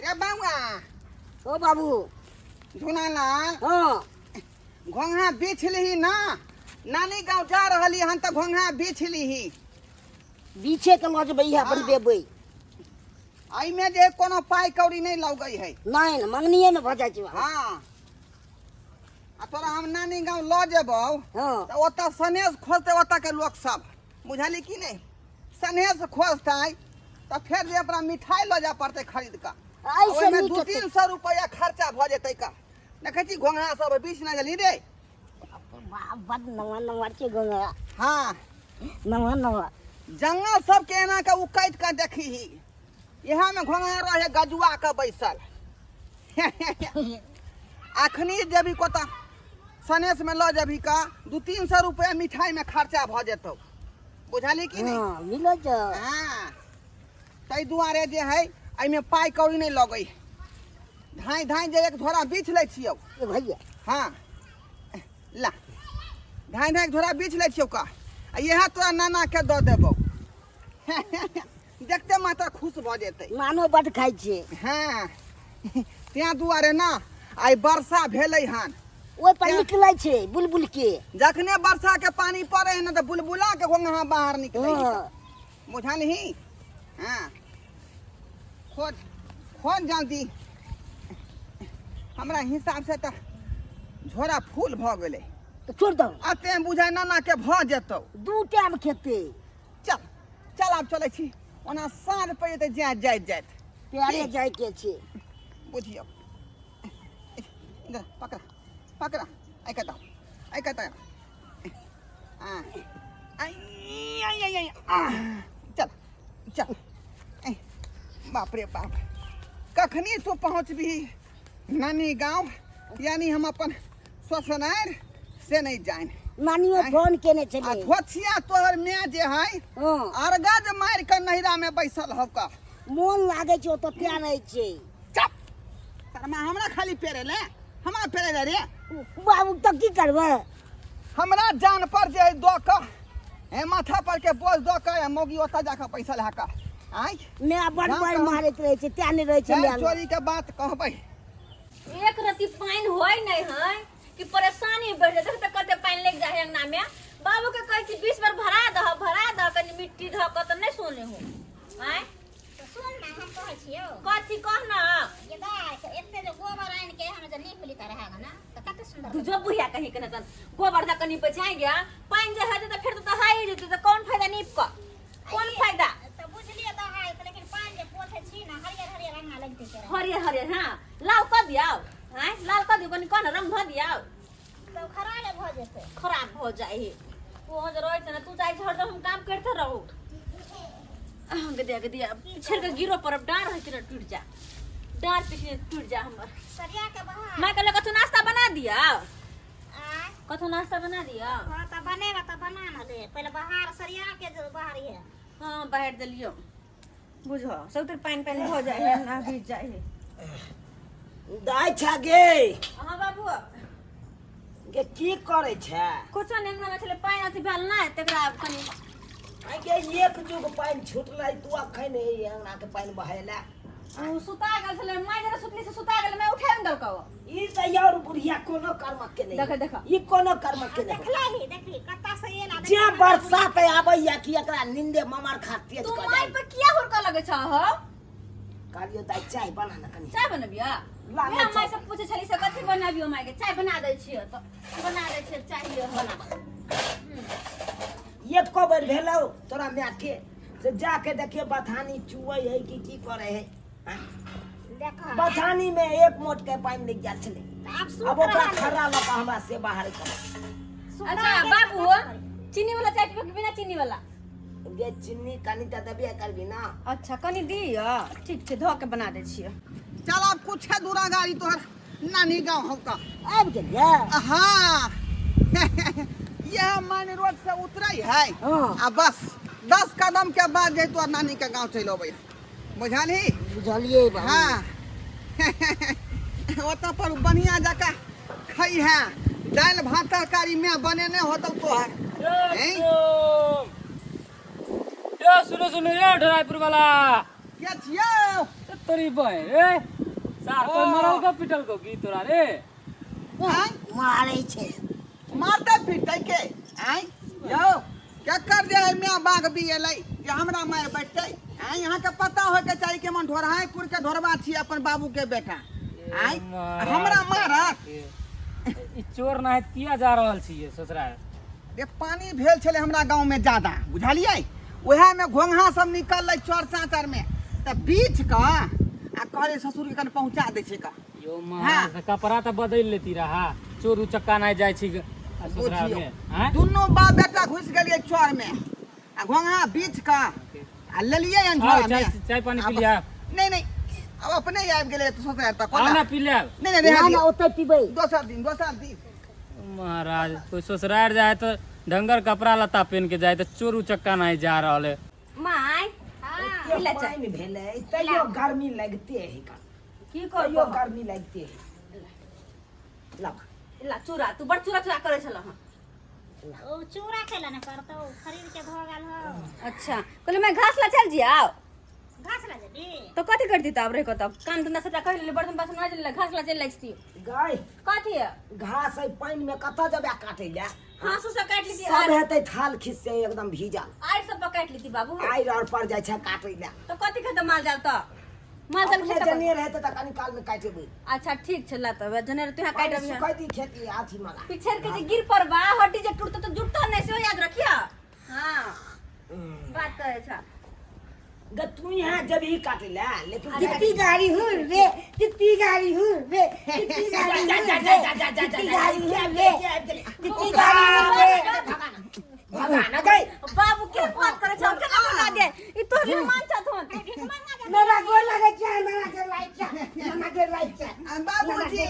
रे बाबा। ओ बाबू। झुनालाल। हाँ। घोंघा बीछ लीही ना, नानी गांव जा रहली हन तऽ घोंघा बीछ लीही। बीछे के लऽ जेबै इएह बनबेबै। एहिमे जे कोनो पाइ कौड़ी नहि लगै है। नहि नहि, मंगनिए मे भऽ जाइ छै। हाँ, आ तोरा हम नानी गांव लऽ जेबौ। हाँ। तऽ ओतऽ सनेस खोजतै ओतऽ के लोक सब, बुझली कि नहि? सनेस खोजतै तऽ फेर जे अपना मिठाई लऽ जाय पड़तै खरीद कऽ। एहिसँ ओहिमे नीक दू हेतै। 300 रुपैआ खर्चा भऽ जेतै का। देखै छी घोंघा सब बीछ नहि गेली रे। बाप, बड नवा नवा छै घोंघा। हाँ। नवा नवा। जंगल सबके एना के उकैट के देखीही, इएह में घोंघा रहे गजुआ के बैसल। अखनी जेबी कोता सनेस में लऽ जेबही का 200-300 रुपया मिठाई में खर्चा भऽ जेतौ, बुझली कि नहि? हाँ, मिलै छै। हाँ, ताहि दुआरे जे है एहिमे पाइ कौड़ी नहि लगै है। धाँइ धाँइ जे एक झोरा बीछ लै छियौ। ए भैया। हाँ, ला धाँइ धाँइ एक झोरा बीछ लै छियौ का, आ इएह तोरा नाना के दऽ देबौ, देखते माता खुश भऽ जेतै। नानो बड खाइ छै। हाँ, तें दुआरे ना आइ वर्षा भेलै हन। ओहि पर निकलै छै बुलबुल के। जखने वर्षा के पानी पड़े है ना तऽ बुलबुला के घोंघा बाहर निकलै है। हाँ। बुझलही? हाँ, खोज खोज जल्दी। हमरा हिसाब से तऽ झोरा फूल भऽ गेलै। तऽ छोड़ दौ। आ तें बुझाय नाना के भऽ जेतौ। 2 टाइम खेतै। चल चल, आब चलै छी। ओना साँझ पड़ि जेतै जाइत जाइत जाइत। प्यारे जाय के छै। बुझियौ, इधर पकड़ा पकड़ा, आइ कतऽ आइ कतऽ। चल चल। बाप रे बाप, कखनी तू पहुँचबही नानी गाँव, यानी हम अपन ससुरारि से नहीं जान। नानियो फोन केने छलै। आ धोछिया तोहर माय जे है। हाँ। अरगज मारि कऽ नैहरा में बैसल हौ का। मोन लागै छै ओतऽ तें रहै छै। चुप शर्मा, हमरा खाली पेरे ले, हमरा पेरे ले रे। बाबू तऽ की करबै? हमरा जान पर जे है दऽ कऽ, हे माथा पर के बोझ दऽ कऽ मौगी ओतऽ जाकऽ बैसल है का। आँय माय बड जान बड़ तऽ मारैत रहै छै तें नहि रहै छै चैन माय लग। चोरी के बात कहबै। एक रति पानि होय नहि है कि परेशानी बढ़ जाए। देख तऽ कते पानि लागि जाए है अंगना में। बाबू के कहै छी 20 बार भरा दह भरा दह, कनि मिट्टी धऽ कऽ, तऽ नहि सुने हो। आँय तऽ सुन ने, हम कहै छियौ। कथी कह ना। ये दाइ, से एते जे गोबर आनि के हम जे नीप ली तऽ रहै ना, तऽ कते सुंदर। तू जो बुढ़िया कहीं के नतन गोबर दऽ कनि बचाइ गया, पानि जे हेतै तऽ फेर तऽ दहाइ जेतै, तऽ कोन फायदा नीप कऽ, कोन फायदा? तऽ बुझलियै दहाइ, लेकिन पानि जे पोछै छी ने, हरियर हरियर अंगना लगितै तोरा। हरियर हरियर। हाँ, लाल कऽ दियौ। आँय, लाल कऽ दियौ, कनि कह ने रंग धऽ दियौ। तब खराबे भऽ जेतै। खराब भऽ जाइ है। तू जे रहै छै ने, तू चाहै छै हरदम हम काम करिते रहू। गदिया गदिया पिछड़ के गिरो पर डाँर है कि ना टूट जा, डाँर पिछले टूट जा हमर। सरिया के बहा। माँ कहले कथो नाश्ता बना दिया। आँय? कथो नाश्ता बना दिया। हाँ तऽ बनेगा तऽ बना ना ले, पहिले बाहर सरिया के जो बाहर है। हाँ, बाहर देलियो। बुझो सब तर पानि पानि भऽ जाइ है, ना भीज जाइ है। दाइ छा गे। हाँ बाबू। गे की करै छै? कुछो नहि, अंगना मे छलै पानि अथी भेल नहि, तकरा आब कनि। आइ गे एक जुग पानि छूटलै, तू अखन एहि अंगना के पानि बहेला? ओ सुता गेल छलै, माय जरा सुतली से सुता गेल, मैं उठा नहि देलकौ। ई तऽ और बुढ़िया कोनो कर्म के नहीं। देख देख। ई कोनो कर्म के नहीं। देखला ही देखी कत्ता से एला। जे बरसात आबैया कि एकरा निंदे ममर खा तेज तू कऽ माय जाइ। पर किया हुड़कऽ लगै छह हो? कहलियौ दाइ चाय बना ने कनि। चाय बनबिया? ला ने वएह माय चाय। से पूछै छली से कथी बनबियौ माय के, चाय बना दै छियै तऽ बना दै छियै चाय लिअ बना। एको बेर भेलौ तोरा माय के से जाके देखियो बथानी चुअै है कि की करे है? आँय? देखो बथानी में एक मोट के पानि लागि गेल छलै। आब सुत अब ओकरा रहल। खर्रा लऽ कऽ हमरा से बाहर कर। सुता अच्छा के बाबू, कथी करी? चीनी वाला चाय पीबो कि बिना चीनी वाला? गे चीनी कनि तऽ देबे करबी ना। अच्छा कनि दिअ, ठीक छै, धऽ के बना दै छियै। चल आब कुछ है दूरा गाड़ी तोहर नानी गाँव हौ का। आबि गेलियै? हाँ, यह मेन रोड से उतरे है। हाँ। आ बस 10 कदम के बाद जे तोहर नानी के गाँव चलि अबै, बुझलही? बुझलियै बाबू। हाँ, ओतऽ पर बढ़िया जकाँ खै है, दालि भात तरकारी में बनेने होतौ तोहर। हैं? ए सुनो सुनो, ए ढरायपुर वाला। के छियौ? ए तोरी बहिन ए। सार कोई मरल को पिटल को की तोरा रे? आँय? मारै छै। मारतै पीटतै के? आँय यौ, केकर जे है माय बाघ भी एलै जे हमरा मारि बैठतै? आँय, अहाँके पता होइके चाही कि हम ढोरहाइपुर के ढोरबा छी, अपन बाबू के बेटा। आँय, हमरा मारत? ई चोर नाहित किया जा रहल छियै ससुरा? रे पानी भेल छलै हमरा गाँव में ज्यादा, बुझलियै? उएह में घोंघा सब निकललै चौर चाँचर में, तऽ बीछ कऽ आ कहलियै ससुर के कनि पहुँचा दै छै कऽ। यो महाराज, तऽ कपड़ा तऽ बदलि लेती रहा, चोर उचक्का नहि जाइ छी आ ससुरा बुझियौ में, आँय? दुनू बाप बेटा घुसि गेलियै चौर में आ घोंघा बीछ कऽ आ लेलियै हन आउ, झोरा चाय में। चाय पानी आब पी लिया। नहीं नहीं, अब अपने आबि गेलै तऽ सोचै तऽ आउ कोना ना पी लेब। नहीं नहीं, रहऽ ना ना, दियौ। ओतै पीबै। दोसर दिन, दोसर दिन। महाराज, कोई ससुरार जाए तो ढंगर कपड़ा लत्ता पहन के जाए, तो चोर उचक्का नहीं जा रहल है। My एते ले चल। पानि भेलै तैयो गर्मी लगिते है का? की तैयो करबो? गर्मी लगिते है। लग। ला चूड़ा, तू बड़ चूड़ा चूड़ा करै छल हँ। ओ चूड़ा खेला ने करतौ, खरीद के भऽ गेल हो। अच्छा, कहले मैं घास ला चल जियाओ। घास ला जेबी? तो कथी करती तब रह के? तब काम धंधा सबटा कर लेले, बर्तन बासन माज लेले, घास ला चल जाइ छी। गाय। कथी है? घास है पानि में कतऽ जेबै काटै लए? हाँसू से काटि लेती। सब हेतै थाल खींच से एकदम भीजल। आरि सब पर काटि लेती बाबू। आइर और पर जाइ छै काटै लए। तो कथी खेतै माल जाल? तऽ माल जाल अपने खेतै? जनेर हेतै तऽ कनी काल में काटि देबै। अच्छा ठीक छै, ला तब जनेर तू यहाँ काटि पानि अबिहे। सुखैती खेती अथी मला पिछड़ के जे गिर पड़बा, हड्डी जे टूटतो तऽ जुटतो नहि, सेहो याद रखियो। हाँ, बात कहै छ। गे तू यहाँ जब ही काटै लए, लेकिन कितनी गाड़ी हूँ रे, कितनी गाड़ी हूँ रे, कितनी गाड़ी हूँ रे, कितनी गाड़ी हूँ रे, कितनी गाड़ी हूँ रे। भगा न गई। बाबू के बात करे छ? केना भगा दे? ई तोहर मेहमान छथुन। मेरा गोर लगै छै, मेरा गोर लागै छै, मामा गोर लागै छै। आ, बाबूजी।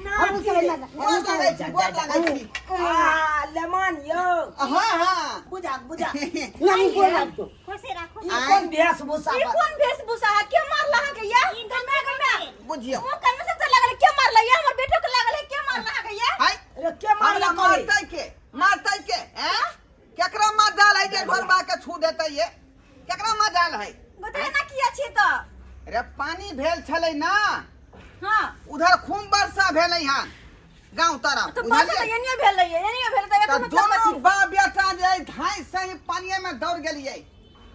हमहूँ सब लगा। गोर लागै छी, गोर लागै छी। आ लेमान यौ। हाँ हाँ। बुझा बुझा। नानी गोर लागतो। खुशी राखू। ई कोन वेशभूषा ई पर? कोन वेशभूषा है? के मारला अहाँ के या? गमे गमे। बुझियौ। मुँह कान में सब लागल, के मारला या? हमर बेटो के लागल है, के मारला अहाँ के या? हाय। अरे के मारला? हमरा मारतै के? मारतै के? हैं, केकरा मजाल है जे ढोरबा के छू देतै? ये केकरा मजाल है? गोते ना किया छी तऽ? रे पानी भेल छलै ना। हाँ। उधर खूब वर्षा भेलै हन गांव तरफ। तो बात बुझलियै? तऽ एनियो भेलै, एनियो भेलै तऽ तऽ एकर मतलब दोनों कथी? बाप बेटा जे धाई सही पानिये में दौड़ गेलियै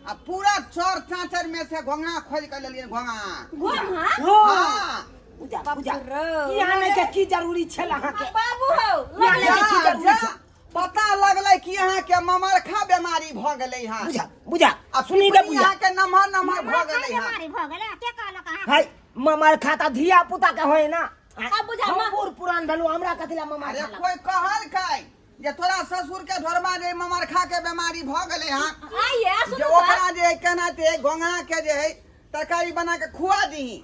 आ पूरा चौर चाचर में से घोंघा खोज के लेलियै, घोंघा। घोंघा? हाँ। बुझा बुझा। रो। ई आनै के की जरूरी छल अहाँके? बाबू हौ। यहाँ जा, के की जरूरी जा, छै? पता लगलै कि अहाँके ममरखा बीमारी भऽ गेलै हन। बुझा बुझा। आ सुनी गे बुझा। अहाँके नमहर नमहर भऽ गेलै हन। बीमारी भऽ गेलै, के कहलक अहाँ? हाय, ममर खाता धिया पुता के होय ना। आब बुझा, हम माँ। बूढ़ पुरान भेलु, हमरा कथी ला ममर अरे खाला? कोई कहलकै जे तोरा ससुर के ढोरबा जे ममरखा के बीमारी भऽ गेलै हन, आइए जे सुनू तऽ। ओकरा जे केना ते घोंघा के जे है तरकारी बना के खुआ दीही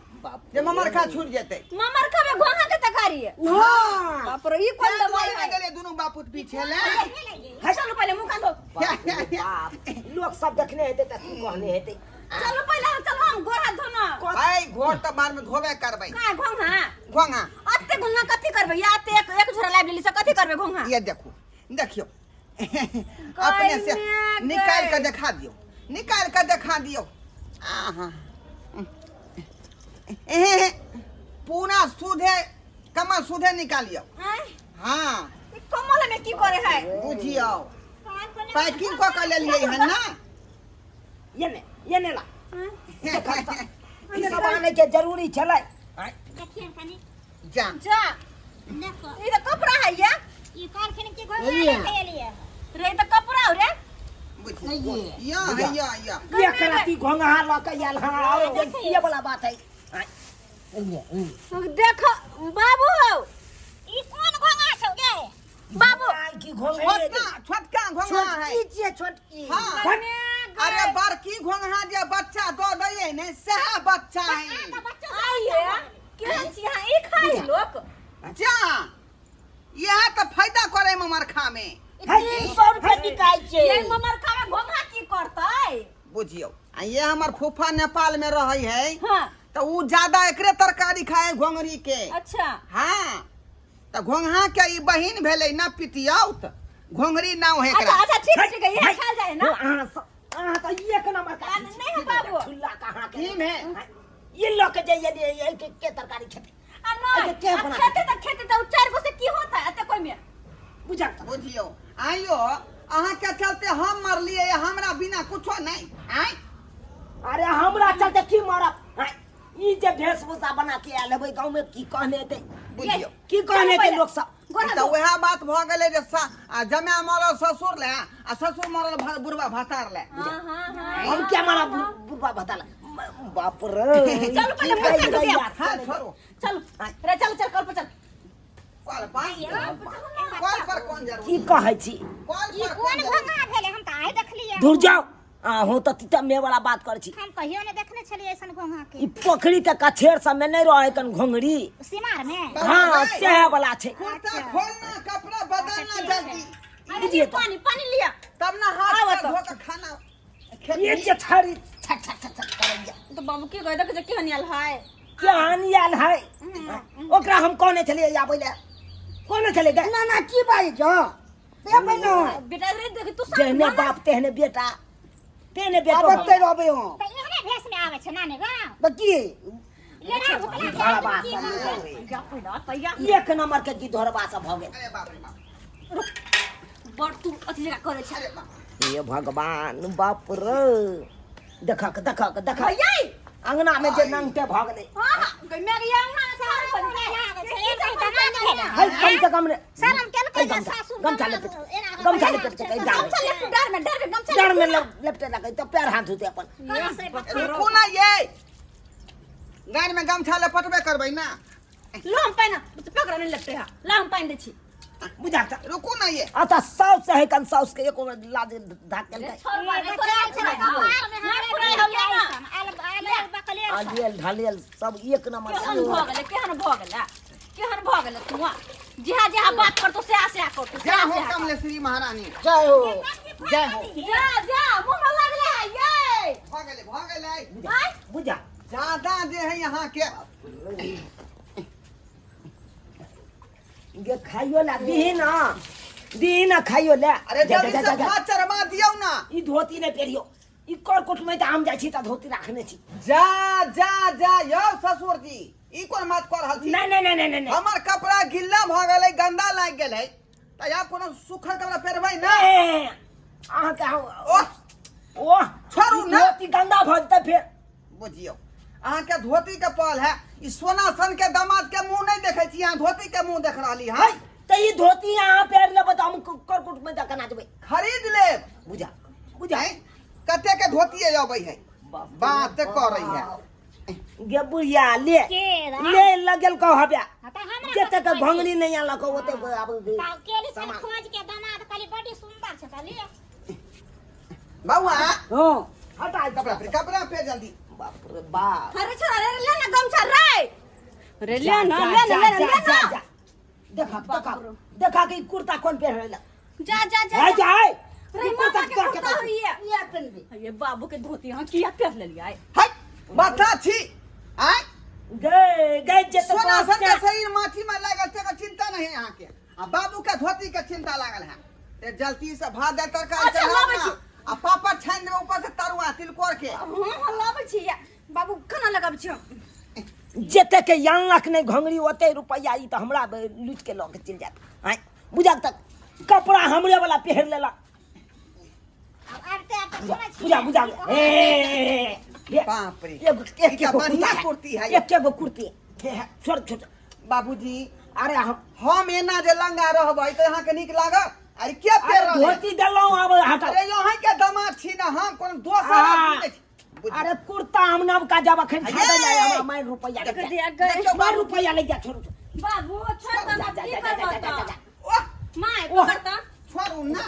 जे ममरखा छूट जेतै। ममर खाबे घोंघा के तरकारी? हाँ। बाप रे, ई कोन तें दवाई दुआरे है? गेलियै दुनू बापूत पीछे ले। चलू पहिले मुँह कान धो। बाप रे बाप, लोक सब देखने हेतै तऽ की कहने हेतै? चलू पहिले, चलू हम गोर हाथ धोना। आइ घोर तऽ बाद में धोबे करबै। का घोंघा? घोंघा। अते घोंघा कथी करबै या? अते एक एक झोरा लाबि लेली से कथी करबै घोंघा? ये देखू, देखियौ, अपने से गई। निकालि के देखा दियौ, निकालि के देखा दियौ। आहा, एहे पूरा सुधे कमल सुधे निकालियौ। आँय? हाँ। ई कमल में की करे है? बुझियौ, पैकिंग कऽ के लेलियै हन ना। ये ने, ये ने ला। ई सब आनै के जरूरी छलै? देखिए कनी। जा। जा। देखो। ई तऽ कपड़ा है या। ई कहलखिन कि घोंघा लेके एलियै। रे ई तऽ कपड़ा हो रे। बुझियौ, या है या या। एक राति घोंघा लऽ के आयल हँ, और ये वाला बात है। देख बाबू हौ। ई कोन घोंघा छौ गे? बाबू। आइ की घोंघा? छोटका छोटका घोंघा है। छोटकी छियै, छोटकी। हाँ। अरे बड़की घोंघा जे बच्चा दऽ दैयै ने, सएह बच्चा है। आइए केहन छी अहाँ? ई खाइ लोक? जा, इएह तऽ फायदा करे ममरखा में। 300 रुपए बिकाइ छै। ये ममरखा में घोंघा की करतै? बुझियौ, आ ये हमर फूफा नेपाल में रहै है। हाँ। तऽ उ ज्यादा एकरे तरकारी खाए घोंघरी के। अच्छा। हाँ, तऽ घोंघा के ई बहिन भेलै ना, पितियौत घोंघरी नाव है अच्छा। एकरा। अच्छा ठीक छै, ठीक है, खाल जाए ना। अहाँ सब, अहाँ तऽ एक नंबर का नहीं है बाबू। ठुल्ला कहाँ के की में? ई लऽ के जाइए ये के, के तरकारी खेतै आ नहीं अच्छा, के आ बना खेते त खेते त उ चार गो से की होता है एते कोई में बुझा तऽ। बुझियौ आइयो अहाँके चलते हम मरलियै हमरा बिना कुछो नहि आँय अरे हमरा चलते की मरब आँय, ई जे वेशभूषा बना के आयल हेबै गाँव में की कहने हेतै बुझियौ की कहने हेतै लोक सब गोरा तऽ वएह बात भऽ गेलै जे आ जमाय मरल ससुर ले आ ससुर मरल बुढ़बा भतार ले हां हां हां हम क्या मारा बुढ़बा भताला बाप रे चलू पहिले मुँह काट दियौ। हाँ छोड़ू चल रे चल चल कल पर चल कल पर कल पर कोन जरूरी की कहै छी कल ई पर कोन कोन जरूरी घोंघा भेलै हम तऽ आइ देखलियै दूर जाओ अहूँ तऽ तीतमे वाला बात करै छी हम कहियो नहि देखने छलियै ऐसन घोंघा के ई पोखरी के कछेर सबमे नहि रहै कन घोंघरी सीमार मे हाँ सएह वाला छै कुर्ता खोलना कपड़ा बदलना जल्दी अरे बुझिए लिअ पानी पानी लिअ तब ना हाथ आबऽ पैर तऽ। धो के खाना ये जे छड़ी छक छक छक छक करैया तो बाबू की कह देख जे केहन आयल है केहन आयल है ओकरा हम कहने छलियै आबै लए कहने छलियै गै ना ना की बाजै छौ देबै न बेटा रे देख तू शांत जेहने भऽ ना। बाप तेहने बेटा तेहने बेटो आबते रहबै हम तऽ एहने भेष मे आबै छै नानी गाँव तऽ की लेरा भुतला के घरबा की सब होइ जा पहिला तैया एक नंबर के गिधरबा सब भऽ गेल अरे बाप रे बाप बड़ तू अथी जगह करे छै अरे बाप हे भगवान बाप रे देखक देखक देखक भैया अंगना में जे नंगटे भऽ गेलै हां हां गई मैं गई अंगना से है कम से कम रे शरम केलकै जे गमछा सासुर गमछा दामाद लपेट एना गमछा लपेट के गमछा डाँर लपेट डार में डार में गमछा डाँर में लपेटे लगै तऽ पैर हाथ धोते अपन रुकू ना ये गाड़ में गमछा लपटबे करबै ना लो हम पानि पकड़ नहीं लगते है ला हम पानि दै छी बुझा तऽ रुकू ना ये आ तऽ साउस है कन साउस के एको लाज धाक केलकै छोड़ बारे तोरा आलियल ढालियल सब एक नंबर केहन भऽ गेलै केहन भऽ गेलै केहन भऽ गेलै तू जेहा जेहा बात करतो सेहा सेहा करतो जय हो कमलेश्वरी महारानी जय हो जय हो जा जा मुंह में लगले है ये भऽ गेलै भऽ गेलै आय बुझा ज्यादा जे है यहाँ के गे खाइयो ला दीही ना दीही ना खाइयो ला अरे जा, जल्दी जा, से जा, जा। भात चढ़वा दियौ ना ई धोती नहि पहिरियो ई करकोट में तऽ हम जाइ छी तऽ धोती राखने छी जा जा जा यौ ससुर जी ई कोन बात कऽ रहल छी नहि नहि नहि नहि नहि हमर कपड़ा गिल्ला भऽ गेलै गंदा लागि गेलै तऽ आब कोनो सुखल कपड़ा पहिरबै ना ए, अहाँके हम ओह ओह छोड़ू ई ना। धोती गंदा भऽ जेतै फेर बुझियौ अहाँके धोती के पल है ई सोना सन के दामाद के मुंह नहीं देखे छी अहाँ धोती के मुंह देख रहली है है तऽ ई धोती अहाँ पहिर लेबै तऽ हम करकोट में तऽ केना जेबै खरीद लेब बुझा बुझा हैं? कते के धोती अबै है बात करै है गे बुढ़िया ले के रा? ले लगेल कहो हबे हाँ, तऽ हमरा जते कथी के भंगनी नहीं आनलक ओते आब केली छल सामान। खोज के दामाद कहली बड़ी सुंदर छै तऽ लिअ बउआ हां हटा कपड़ा पे कपड़ा पे जल्दी बाप रे बाप अरे छोरा रे ले ना गमछा रे रे ले ना जा, ले ना जा, ले ना जा, ले जा, ना जा। देखा देखा देखा कि कुर्ता कौन पहन रहल जा जा जा है जा है रे ई कुर्ता मामा के तोड़ कुर्ता होइए किया पेनबे ये बाबू के धोती हां किया पहन लेलियै है बता छी आय गए गए जे तो सोना सन के शरीर माटी में लागल छै एकर चिंता नहीं है अहाँ के आ बाबू के धोती के चिंता लागल है ते जल्दी से भात दालि तरकारी अच्छा, चढ़ाउ लाबै ना। छी। आ पापड़ छानि देबै ऊपर से तरुआ तिलकोर के हां हां लाबै छी बाबू खाना लगाबै छी हम। जते के आनलक नहीं घंगरी ओते रुपैया ई तऽ हमरा लूट के लऽ के चलि जायत आँय बुझक तक कपड़ा हमरे वाला पहिर लेलक आब आबिते आबिते सुनै छी बुझा बुझा ए बाप रे एगो एक ई तऽ एगो बढ़िया कुर्ता कुर्ती है एक एगो कुर्ती छोड़ छोड़ बाबूजी अरे हम हम एना जे लंगा रहबै तऽ अहाँके नीक लागत अरे के पेर अरे रहल है? धोती देलहुँ आब हटाओ अरे यहाँ के दामाद छी ना हम कोनो दोसर आदमी नहि छी। बुझ- अरे कुर्ता हम नवका जब अखन खरीदै लए हमरा मारि रुपैआ ले देख जा दिया गए देखियौ मारि रुपैआ ले जा छोड़ू बाबू छोड़ जा दे जा की जा जा करबो जा जा तऽ जा ओह माय ओह। पकड़ता छोड़ू ना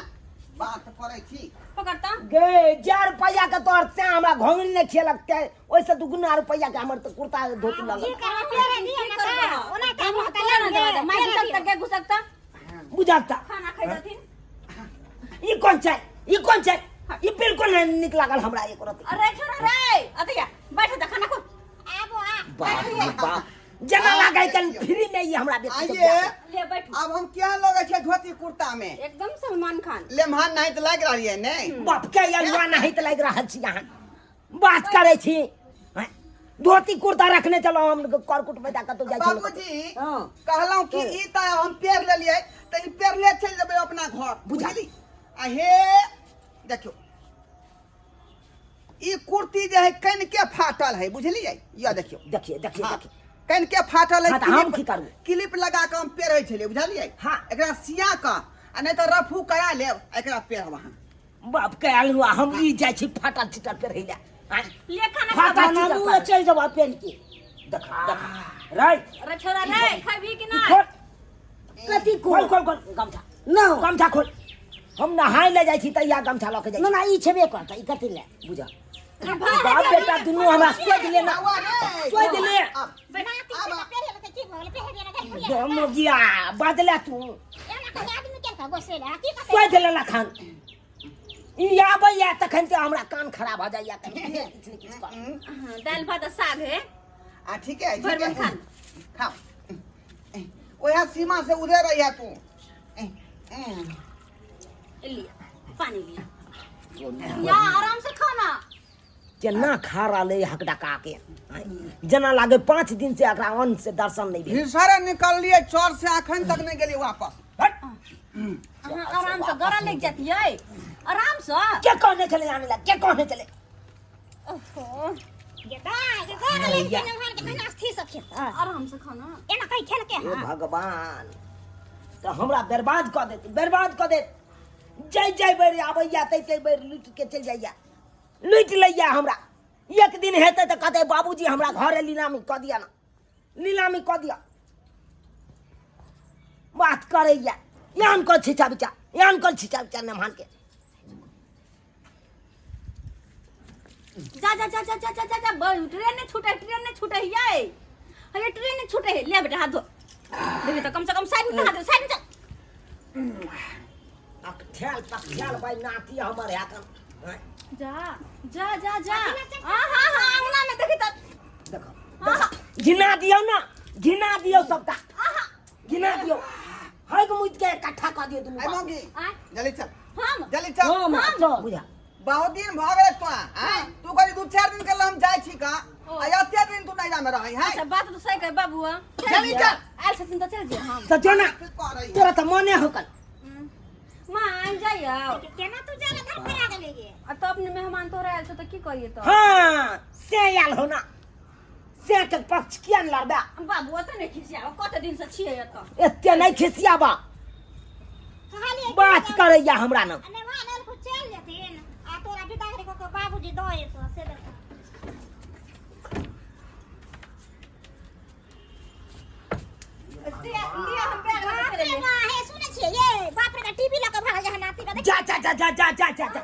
बात करै छी पकड़ता गे जा रुपैआ के तोहर से हमरा घोंगरी नहि खेलक ते ओहिसँ दुगुना रुपैआ के हमर तऽ कुर्ता धोती की लगल करबै पेरे दिअ की ना करबो तऽ ओना तऽ हम तोरा ना देबा दे माय घुसक तक घुसक तक बुझक तऽ खाना खाइ देथिन ई कोन छै ई कोन छै ई बिल्कुल नहि नीक लागल हमरा एको रत्ती अरे छोरा रे अतिया बैठ जा खाना खो आबो आ बाप रे बाप जेना लागै कन फ्री में ई हमरा बेटी के आइए बियाह ले बैठू आब हम क्या लगै छै धोती कुर्ता में एकदम सलमान खान लेमहान नहीं तऽ लागि रहल ये नहि बाप के अलुआ नहीं तऽ लागि रहल छी अहाँ बात करै छी हैं? धोती कुर्ता रखने चलो हम करकुट में जाकर तो जाइ छलहुँ। बाबूजी हाँ। कहलहुँ कि ई तऽ हम पेर लेलियै तऽ ई पेरले चलि जेबै अपना घर बुझली आ हे देखियौ ई कुर्ती जे है कनिके फाटल है बुझलियै यह देखियौ देखिए देखिए हाँ, देखिए कनिके फाटल है हाँ, तऽ हम की करू? क्लिप लगा कऽ हम पेरै छलियै बुझलियै हाँ। एकरा सिया कऽ आ नहि तऽ रफू करा लेब एकरा पेरब अहाँ बाप के आयल हुआ हम ई जाइ छी फाटल चिटल पेरही ले आँय, ले खाना फाटल खा चिटल हमहूँ पेर। चलि जेबऽ पेन के देखा देखा राय अरे छोरा रे खैबी कि ई नहीं खोल कथी खोल खोल खोल खोल गमछा ना गमछा खोल हम नहाय ले जाइ छी तैया गमछा लऽ के जाइ ना छी ना ई छेबे करतै ई कथी ले बुझा बाप बेटा दुनू हमरा सोचि लेना बौआ रे, सोचि ले आब, नाती छै तऽ पेरहे लए की भऽ गेलै पेरहे दिअ ने गै बुढ़िया मोगिया बदले तू एना कहि आदमी केल का गोसेले आ की कहतै सोचि लेला खान ई आबैया तखन से हमरा कान खराब भऽ जाइया कनी किछु ने किछु कर हाँ, दालि भात आ साग है आ ठीक है भरि ठीक है मन खा ले। खाओ ओएह सीमा से उधर रहिया तू लिया पानी लिया या आराम से खाना केना खा रहल है हक डका के आँय? जेना लागे 5 दिन से एकरा अन्न से दर्शन नहीं भेल भिनसरे निकललियै चौर से अखन तक नहीं गेलियै वापस हट! अहाँ आराम से गरा लग जाती है आराम से के कहने चले आने ला के कहने चले ओहो गे दाइ गे गोर लागि गेल नमहर के कहिना स्थिर से खेतै आराम से खाना एना कहि खेलके हे हँ भगवान तो हमरा बर्बाद कऽ देत बर्बाद कऽ देत जय जय बेर आबैया तै तै बेर लूटि के चलि जाइया लूटि लैया हमरा एक दिन हेतै तऽ कहतै बाबूजी हमरा घरे नीलामी कऽ दिअ ने नीलामी कऽ दिअ बात करैया यान कऽ छिचा बिचा यान कऽ छिचा बिचा नमहान के जा जा जा जा जा जा जा जा बस ट्रेन नहीं छूटे ट्रेन नहीं छूटे ये अरे ट्रेन नहीं छूटे ले बेटा हाथ धो देखिए तो कम से कम साइड में हाथ धो साइड में चल अकठेल पकठेल भाई नाती हमर है जा जा जा जा हां हां हां अंगना में देखी तो देखो घिना दियौ ना घिना दियौ सबटा घिना दियौ हग मुद के इकट्ठा कऽ दियौ दुनू आइ मौगी जल्दी चल हम जल्दी चल हम चल बुझा बहुत दिन भऽ गेल तो आँय तू कहली दू चारि दिन के हम जाइ छी का आ एते दिन तू नैरा में रहै है अच्छा बात तो सही कहे बाबू चल चल आयल छथिन तऽ चल जे हम तऽ जो ना करै तोरा तऽ मने होकल माँ आइ जाइयो केना तू जाला घर पर आ गेली गे आ तो अपने मेहमान तोरा आयल छौ तऽ की करिए तो हाँ से आयल हो ना से के पक्ष किया ने लड़बे बाबू ओतऽ नहि खिसियाब कते दिन से छियै एतऽ एते नहीं खिसियाबा कहलियै बात करैया हमरा न मेहमान आयल कुछ चलि जेथिन आ तोरा विदा करि कऽ बाबूजी दऽ एतौ से देखो लिअ हम बैग लऽ बाप के रे चलि बा हे सुनै छियै ये बाप रे बा टीवी लऽ कऽ भागल जा नाती के देख जा जा जा जा जा जा जा जा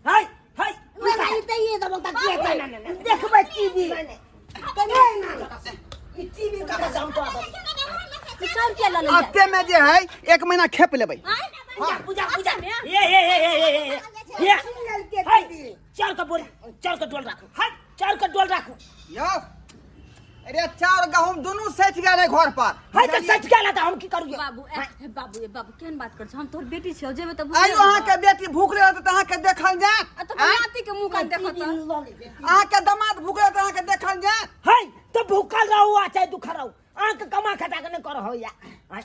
हाय हाय ना ना ई तऽ ई देबो तऽ की हेतै देखबै टीवी ई टीवी के दाम तो आबत सौ रुपया लऽ ले एते में जे है एक महीना खेप लेबै पूजा पूजा पूजा ए ए ए ए ए ए हाय चार का बोल चार का डोल राखू हाय चार का डोल राखू यौ अरे चाउर गहूम दुनू सठि गेलै घर पर हाय तऽ सच गेल तऽ हम की करू बाबू ए बाबू ए बाबू केहन बात कर छ हम तोहर बेटी छियौ जेबे तऽ आइयो अहाँके बेटी भूख रहत तऽ अहाँके देखल जायत आ तो नाती के मुंह कान देखत अहाँके दमाद भूख रहत तऽ अहाँके देखल जायत हाय तऽ भूखल रहू आ चाहे दुखल रहू अहाँके कमा खटा के नहि करऽ होइया हाय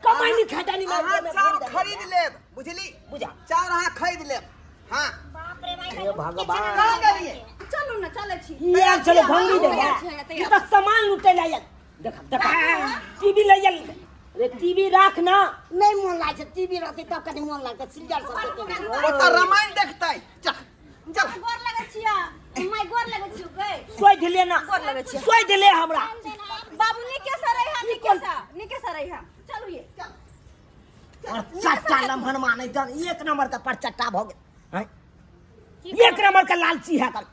कमाई नहीं खटानी में अहाँ चाउर खरीद लेब बुझली बुझा चाउर अहाँ खरीद लेब हाँ बाप रे भाई हे भगवान कहाँ गेलियै चलू ना चलै छी ई आयल छलै भंगरी दे तैयार छै, ई तऽ सामान लूटै लए आयल देख देख टीवी लए आयल रे टीवी राख ना नहि मोन लागै छै टीवी रहतै तब कनि मोन लागतै सीरियल सब देखै ओतऽ रामायण देखतै चल चल गोर लगै छियै माय गोर लगै छियौ गै सोधि ले ना गोर लगै छियै सोधि ले हमरा बाबू नीके से रहिहा नीके से नीके से रहिहा चलू ये और चट्टा लम्हन मानै जन एक नंबर के पर चट्टा भऽ गेल हैं? एक नंबर के लालची है कल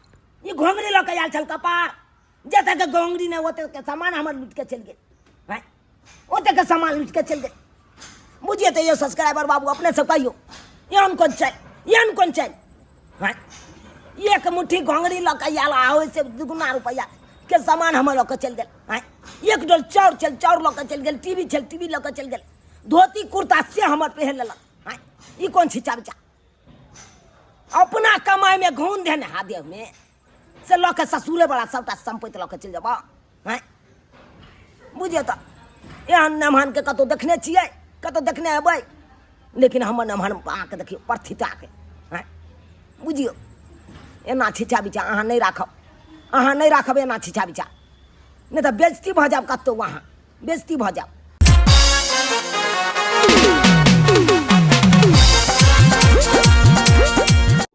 ई घोंघरी लऽ के आयल छल कपार जतऽ के घोंघरी नहि ओतऽ के सामान हमर लूटि के चलि गेल हैं? ओतऽ के सामान लूटि के चलि गेल बुझिए तऽ यौ सब्सक्राइबर बाबू अपने सब कहियौ एहन कोन चालि एहन कोन चालि हैं? एक मुट्ठी घोंघरी लऽ के आयल आ ओहिसँ दुगुना रुपैआ के सामान हमर लऽ के चलि गेल हैं? एक डोल चाउर छल चाउर लऽ के चलि गेल टीवी छल टीवी लऽ के चलि गेल धोती कुर्ता से हमर पहिर लेलक हैं? ई कोन छिचा बिचा अपना कमाइमे घून देने हा देहमे से लऽ के ससुरे बला सबटा सम्पत्ति लऽ के चलि जेबह। आँय, बुझियौ तऽ एहन नमहनके कतहु देखने छियै? कतहु देखने हेबै? लेकिन हमर नमहन अहाँके देखियौ परथिताके। आँय, बुझियौ, एना छिछा बिछा अहाँ नहि राखब, अहाँ नहि राखब एना छिछा बिछा, नहि तऽ बेजती भऽ जायब कतहु, अहाँ बेजती भऽ जायब।